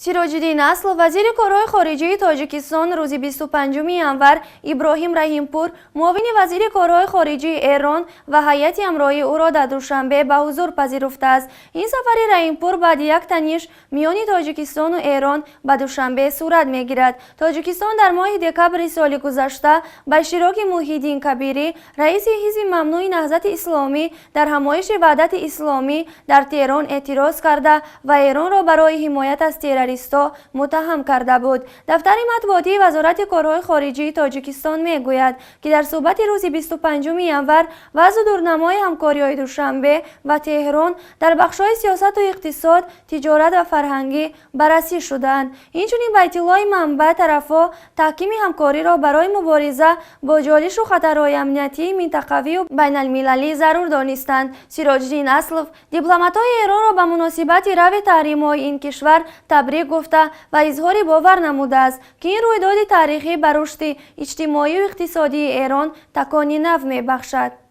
Сироҷиддин Аслов, вазири корҳои хориҷии Тоҷикистон, рӯзи 25 январ Иброҳим Раҳимпур, муовини вазири корҳои хориҷии Эрон ва ҳайати ҳамроҳии ӯро дар Душанбе ба ҳузур пазируфтааст. Ин сафари Раҳимпур баъди як таниш миёни Тоҷикистону Эрон ба Душанбе сурат мегирад. Тоҷикистон дар моҳи декабри соли гузашта ба иштироки Муҳиддин Кабирӣ, раиси ҳизби мамнӯи Наҳзати Исломӣ, дар ҳамоиши Ваҳдати Исломӣ дар Теҳрон эътироз карда ва Эронро барои ҳимоят аз террористҳо муттаҳам карда буд. Дафтари матбуотии Вазорати корҳои хориҷии Тоҷикистон мегӯяд, ки дар суҳбати рӯзи 25 январ вазъу дурнамои ҳамкориҳои Душанбе ва Теҳрон дар бахшҳои сиёсату иқтисод, тиҷорат ва фарҳангӣ баррасӣ шудаанд. Инчунин, ба иттилои манбаъ, тарафҳо таҳкими ҳамкориро барои мубориза бо ҷолишу хатарҳои амниятии минтақавию байналмилалӣ зарур донистанд. Сироҷиддин Аслов дипломатҳои Эронро ба муносибати рафъи таҳримҳои ин кишвар табрик гуфта ва изҳори бовар намудааст, ки ин рӯйдоди таърихӣ ба рушди иҷтимоию иқтисодии Эрон такони нав мебахшад.